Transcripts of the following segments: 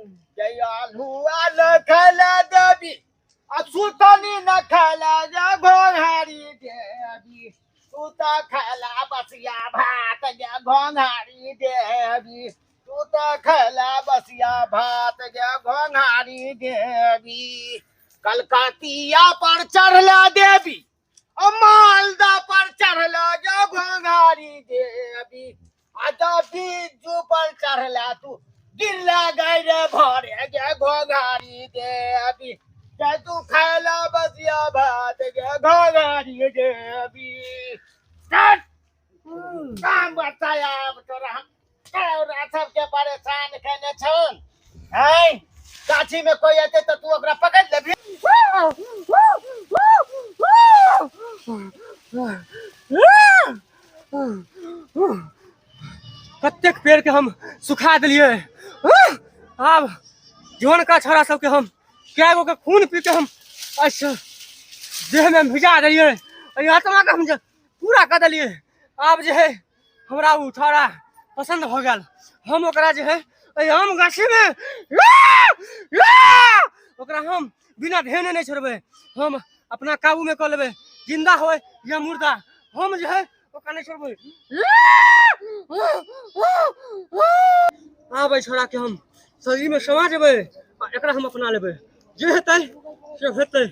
जय आलू आल खैला देवी आ सुतनी न खैला जा घोघारी देवी तू तऽ खैला बसिया भात गे घोघारी देवी तू तऽ खैला बसिया भात गे घोघारी देवी कलकतिया पर चढ़ला देवी आ मालदा पर चढ़ला गे घोघारी देवी आ बिज्जू पर चढ़ला तू गिरला गाय रे भरे गे घोघारी देवी के तू खाला बसिया भात गे घोघारी देवी। काम बताया तोरा हम तोरा सबके परेशान केने छन हैं। गाछी में कोई एते तऽ तू ओकरा पकड़ लेबही। कतेक पेड़ के हम सुखा देलियै। आब जवानका छौड़ा सबके हम कए गो के खून पी के हम ऐसे देह में भिजा देलियै। एहि आत्मा के हम जे पूरा कऽ देलियै। आब जे है हमरा ओ छौड़ा पसंद भऽ गेल। हम ओकरा जे है एहि आम गाछी में ओकरा हम बिना धेने नहीं छोड़बै। हम अपना काबू में कऽ लेबै, जिंदा होय या मुर्दा, हम जे है ओकरा नहीं छोड़बै। आब एहि छौड़ा के हम शरीर में समा जेबै आ एकरा हम अपना लेबै। जे हेतै से हेतै।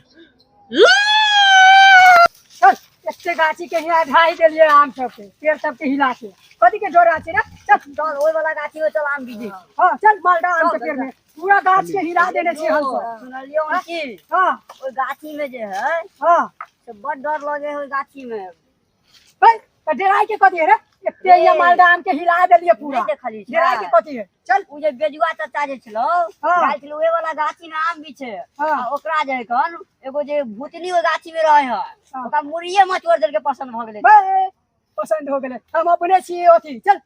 चल एते गाछी के हिला ढाई देलियै आम सबके, पेड़ सबके हिला के। कथी के डर छै रे? चल चल ओइ वाला गाछी में चल आम बीजे। हां चल मालदा आम के पेड़ में पूरा गाछ के हिला देने छियै हम सब। सुनलियौ हन की? हां। ओइ गाछी में जे है, हां। से बड डर लगे है ओइ गाछी में। है, त डराय के कथी है रे? एते ये मालदा आम के हिला देलियै पूरा। नहीं देखलियै छै। डराय के कथी है? चल। उ जे बेजुआ चाचा जे छलौ, हां। जाइ छलौ ओइ वाला गाछी में आम बिछे। हां। आ ओकरा जे कन एगो जे भूतनी ओइ गाछी में रहे है, हां। ओकरा मुड़िए मचोड़ देलकै, पसंद भ गेलै। बे, पसंद हो गेलै। हम अपने छियै अथी। चल।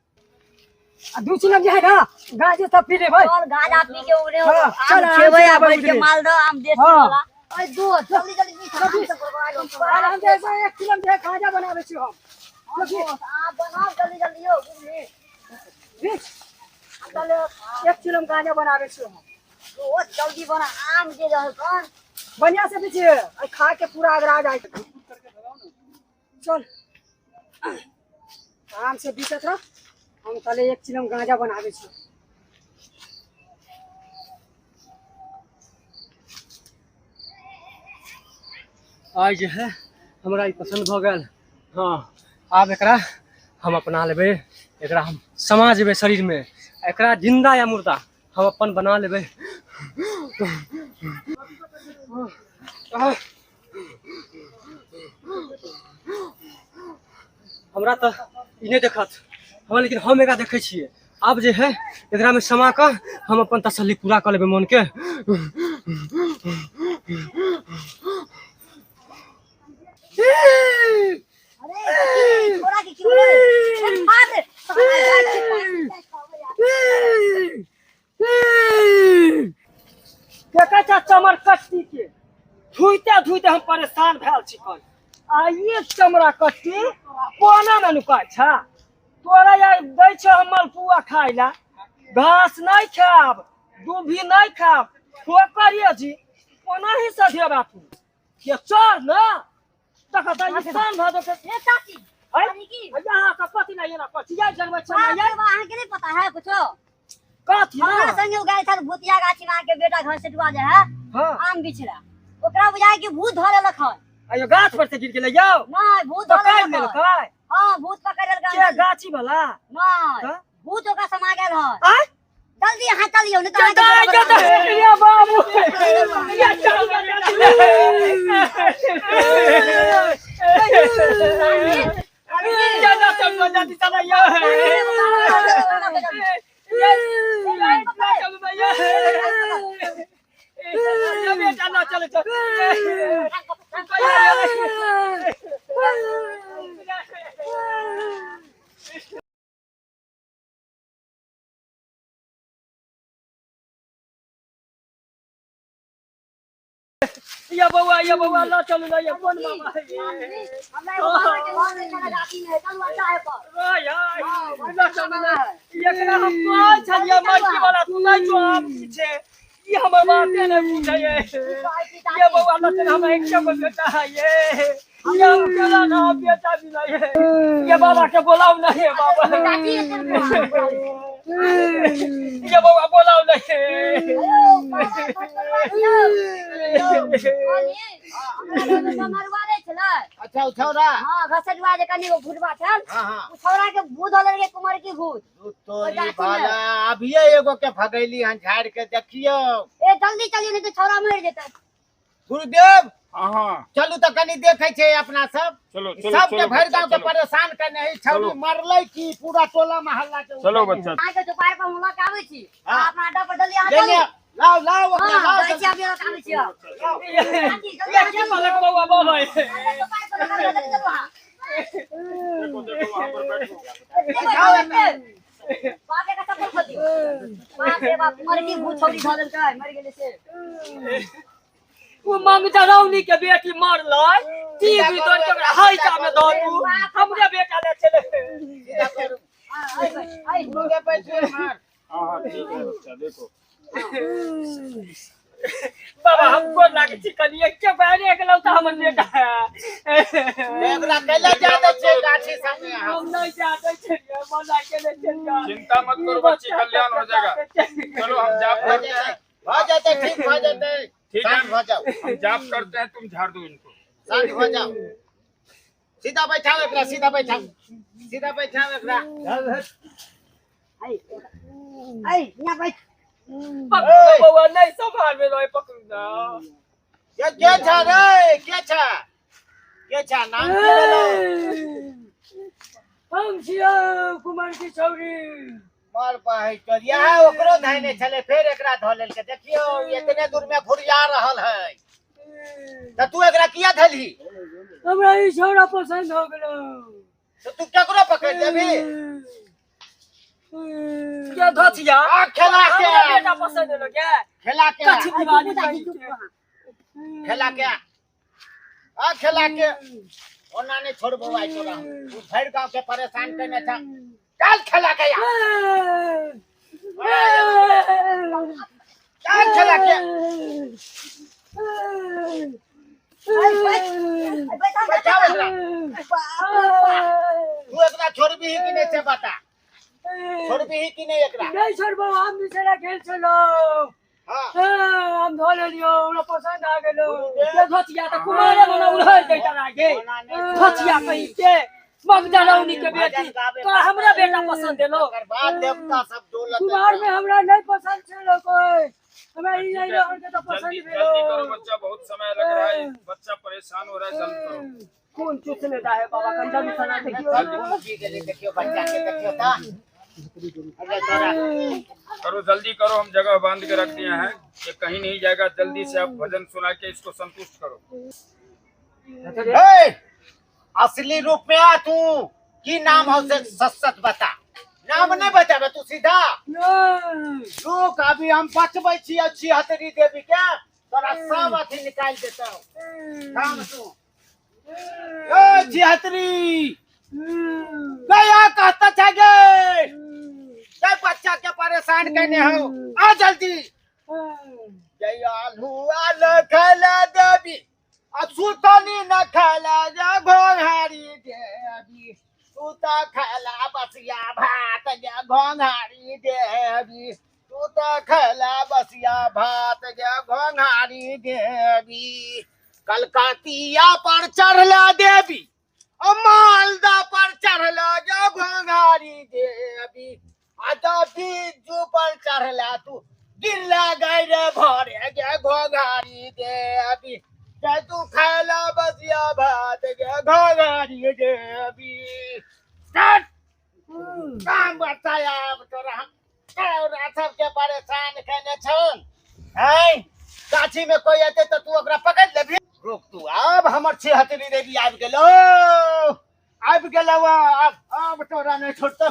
आ दू चिलम जे है ना, गाजे सब पी लेबै। चल गाजा पी के ओकरे हां, आम चल, आराम खेबै से आ आबै बैठ के उधरे। मालदह आम देसी हां। वाला। ओए दो जल्दी जल्दी पी, आम सब बर्बाद हो गेल। आराम से ऐसा एक चिलम जे है गाजा बनाबै छी हम। हां, दोस्त, आप बनाओ जल्दी जल्दी यो, बुझली? बीच। चल, एक चिलम गाजा बनाबै छी हम। दोस्त, जल्दी बना, आम जे रहल कन। बढ़िया से बीच, आ खा के पूरा अगरा जाय। चल। आराम से बीचत रह, हम तले एक चिलम गांजा बनाबै छी। आइ जे है हमरा ई पसंद भऽ गेल। हाँ, आब एकरा हम अपना लेबै, एकरा हम समा जेबै शरीर में, एकरा जिंदा या मुर्दा हम अपन बना लेबै। हमरा तऽ ई नहि देखत, हाँ, लेकिन हम एकरा देखै छियै। आब जे है एकरा में समा कऽ हम अपन तसल्ली पूरा कऽ लेबै मन के। अरे, छोड़ा के क्यों रे? अरे, मार रे। देखै छ चमर कट्टी के धुइते धुइते हम परेशान भेल छी कन। आ ई चमड़ा कट्टी कोना में नुकाय छ? तोरा यार दै छ हम मलपुआ खाय ला, घास नहीं खाब, दूभी नहीं खाब, ठोकर जी कोना ही सधेबा तू? ये चल ना, तखन तऽ ई सान भऽ जेतै। ए चाची, अरे, अरे की? यहाँ के कथी नहीं एना कथी जाय जनबै छै बाप ना रे यार? बा, अहाँके नहीं पता है कुछो? कथी ना? हमरा संगे ओ गेल छल भूतिया गाछी में, अहाँके बेटा घसटुआ जे है, हाँ। आम बिछला, ओकरा बुझाय कि भूत धऽ लेलक हन। अयो गाछ पर से गिर गेलै यौ? नहीं, भूत धऽ पकड़ि लेलक हन। लेलकै? हाँ, भूत पकड़ि लेलकै। के गाछी वाला? नहीं, हाँ? भूत ओकरा समा गेल हन। आय? जल्दी अहाँ चलियौ, नहीं तऽ अहाँके चल, बेटा चल, बर्बाद चल, या बाबू। या चल, चल, चल, ये बौआ, ये बौआ ल चलू न, ये कोन बाबा है ये? हमरा एगो बाबा के घर में चला जाती है, चलू अच्छा है पर। ओय ल चलू न, एकरा हम कहै छलियै मटकी वाला तू नहि छौ, आम की छै ई हमर बाते नहि बुझै ये बौआ। ल चल, हमरा एक गो बेटा है ये, ये हम केना ना बेटा भी नहीं है। ये बाबा के बोलाउ नहीं है बाबा, ये बौआ बोलाउ नहीं। अच्छा छौरा, हां घसटवा जे कनी भूतवा छल। हां उ छौरा के भूत धऽ लेलकै, कुमार की भूत। तोरी बाला अभिये एगो के भगैली हन झाड़ के, देखियो। ए जल्दी चलियो नहीं तो छौरा मर जेतै। गुरुदेव हां चलू त कनी देखै छै अपना सब। चलो चलो, सबके भरि गांव के परेशान करने है छौरी, मरलै की पूरा टोला मोहल्ला के। चलो बच्चा, आइ के दोपहर पर हम लऽ के आबै छी, अपना अड्डा पर जल्दी आ चलू। लाओ लाओ ओकरा लाओ, जाइ छी अभी लऽ के आबै छी। ये की कहलक बौआ बाबा? देखो देखो वहां पर बैठो। बाप का चप्पल खोल दियो। बाप रे बाप, मर की भूत छौरी धऽ देलकै, मर गेलै से। ओ ममता रावनी के बेटी मरलै, टीवी तोड़ के ओकरा हैजा में धऽ दू, हमरे बेटा ले चले। सीधा करू। हां आई गुरुदेव बैठिए मार। हां हां ठीक है बच्चा, देखो बाबा हमको लागे छी कनी एके बारे गेलौ त हमर बेटा है। एकरा कैला जा दै छै गाछी सामने? हम नहीं जा दै छियै, मना केने छियै। चिंता मत करो बच्ची, कल्याण हो जाएगा। चलो हम जाप करते हैं। भ जेतै, ठीक भ जेतै, ठीक है, शांत भ जाओ। हम जाप करते हैं, तुम झाड़ दो इनको। शांत हो जाओ, सीधा बैठाओ एकरा, सीधा बैठाओ, सीधा बैठाओ एकरा। आई आई यहाँ बैठ। पकड़ू बौआ, नहीं संभाल में रहे, पकड़ू ना। ये के छा रे, के छा, के छा, नाम की भेलो? हम छियै कुमार की छौरी। मर पाही चल, यह ओकरो धैने छले, फेर एकरा धऽ लेलकै। देखियो इतने दूर में घुरिया रहल है, त तू एकरा किया धलही? हमरा ई छौरा पसंद हो गेलो। तो तू केकरो पकड़ लेबी? के धथिया आ खेला के हमरा बेटा पसंद एलो के खेला के कछि दीवानी कहि के खेला के आ खेला के ओना नहीं छोड़बो आइ तोरा, तू भरि गांव के परेशान केने छ। चल खेला के या, चल खेला के। बैठाओ एकरा। तू एकरा छोड़बी कि नहीं से बता, छोड़बी कि नहीं एकरा? नहीं छोड़बो, हम दूसरा खेल चलो। हां हम धो लेलियो, हमरा पसंद आ गेलो। के धोतिया त कुमारे मना उड़ै दैता लागे धोतिया कहि के ममता रावनी के बेटी तोरा हमरा बेटा पसंद एलो। ओकर बाद देवता सब डोलत। कुमार में हमरा नहीं पसंद छलो कोई, हमरा ई नहीं रहल के त पसंद जल्दी भेलो। जल्दी करो बच्चा, बहुत समय लग रहा है, बच्चा परेशान हो रहा है, जल्दी करो। खून चूसने दा है बाबा, कंजा भी सना देखियो। की गेली देखियो बच्चा के, देखियो ता। अरे तोरा करो जल्दी करो, हम जगह बांध के रख दिए हैं, ये कहीं नहीं जाएगा। जल्दी से आप भजन सुना के इसको संतुष्ट करो। ए, असली रूप में आ तू, की नाम हो से सच बता, नाम नहीं बताबे तू सीधा। लोग अभी हम बचबै छी छिहत्तरी देवी के, तोरा सब अथी निकाल देतौ। काम तू ए छिहत्तरी गया कहता छे गे, के बच्चा के परेशान केने हो, आ जल्दी। जयालु अलखला देवी आ सुतनी न खला जा घोंघारी देवी, तू त खला बसिया भात जा घोंघारी देवी, तू त खला बसिया भात जा घोंघारी देवी। कलकतिया पर चढ़ला देवी, मालदा पर चढ़ला जा घोंघारी देवी, आ बिज्जू पर चढ़ला तू गिरला गए रे भरे गे घोंघारी देवी, के तू खाला बसिया भात गे घोंघारी देवी। काम बताया तोरा तोरा सबके परेशान केने छन हैं, गाछी में कोई एते त तू ओकरा पकड़ लेबी। रुक तू, अब हमर छिहत्तरी देवी आबि गेलो, आबि गेलो, अब अब तोरा नहीं छोड़तौ।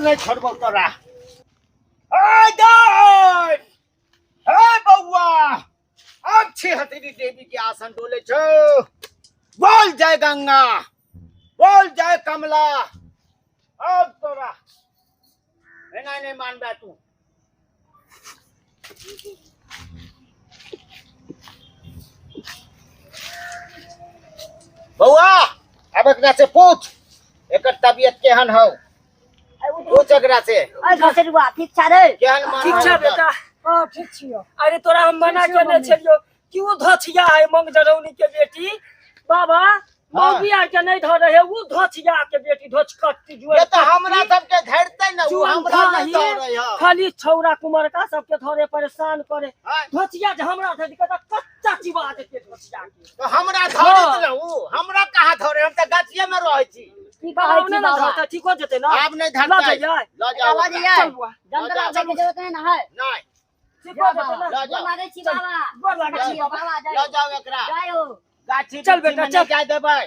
नहीं छोड़बो तोरा। ए दाइ ए बौआ, अब छिहतरी देवी के आसन डोले छो। बोल जय गंगा, बोल जय कमला। अब तोरा एना नहीं मानबे तू। बौआ अब एकरा से पूछ एकर तबियत केहन हौ, पूछ एकरा से। अरे घसरुआ ठीक छा रे? केहन मान ठीक छा बेटा? हां ठीक छियो। अरे तोरा हम मना केने छलियो कि उ धछिया है मंगजरौनी के बेटी। बाबा मौगिया के नहीं धरे है, उ धछिया के बेटी धचकट्टी जुए। ये तो हमरा सबके धरते न, उ हमरा नहीं धरे है। खाली छौरा कुमरका सबके धरे परेशान करे। धछिया जे हमरा धरि के कच्चा चिबा देते धछिया के। तो हमरा धरत न, उ हमरा कहाँ धरे, हम त गाछिए में रहै छी। की कहै छी ना बाबा? धरते ठीक हो जेते ना। आब नहीं धरते, ल ल जाओ ल जाइए। चल बुआ, जंगल आबै के जरूरत नहीं ना है। नहीं ठीक हो जेते ना। ल जाओ। गोर लागै छी बाबा। गोर लागै छी बाबा, ल जाओ एकरा जय हो। गाछी चल बेटा, चल जाय देबै।